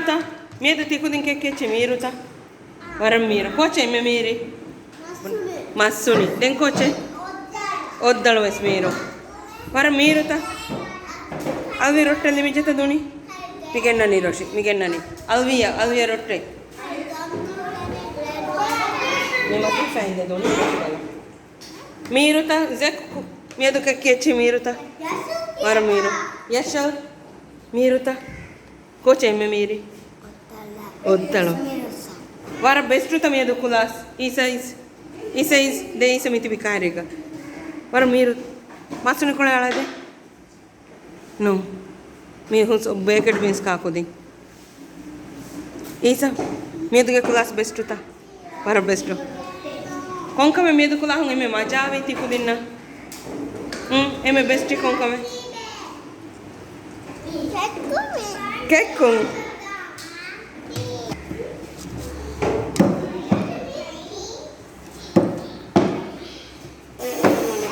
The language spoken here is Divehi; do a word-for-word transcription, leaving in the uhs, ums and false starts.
ތަ؟ މިއަދު ތިކުދިން ކެއްކި އެއްޗެއް މީރުތަ؟ ވަރަށް މީރު. ކޯޗެއް އެންމެ މީރި؟ މައްސުނި. ދެން ކޯޗެއް؟ އޮއްދަޅު ވެސް މީރު. ވަރަށް މީރުތަ؟ އަލްވި ރޮއްޓެއް ލިބިއްޖެތަ ދުނި؟ މި ގެންނަނީ ރޮށި. މި ގެންނަނީ. އަލްވިޔާ، އަލްވިޔާ ރޮއްޓެއް. މި މަތި ފައިންދެ ދުނި. މީރުތަ؟ ޒެކް، މިއަދު ކެއްކި އެއްޗެއް މީރުތަ؟ ވަރަށް މީރު. ޔަޝަލް، މީރުތަ؟ ކޯޗެއް އެންމެ މީރި؟ އޮއްދަޅު. ވަރަށް ބެސްޓުތަ މިއަދު ކުލާސް؟ އީސަ އީސް، އީސަ އީސް، ދޭ އީސަ މިތިބި ކާރީގަ. ވަރަށް މީރު. މައްސުނި ކޮޅެއް އަޅައިދޭ. ނޫން. މީ ހުސް ބޭކަޑް ބީންސް ކާކުދިން. އީސަ، މިއަދުގެ ކުލާސް ބެސްޓުތަ؟ ވަރަށް ބެސްޓު. ކޮންކަމެއް މިއަދު ކުލާހުން އެންމެ މަޖާވީ ތިކުދިންނަށް؟ ހުން، އެންމެ ބެސްޓް ކޮންކަމެއް؟ ކެއްކުމެއް. ކެއްކުން.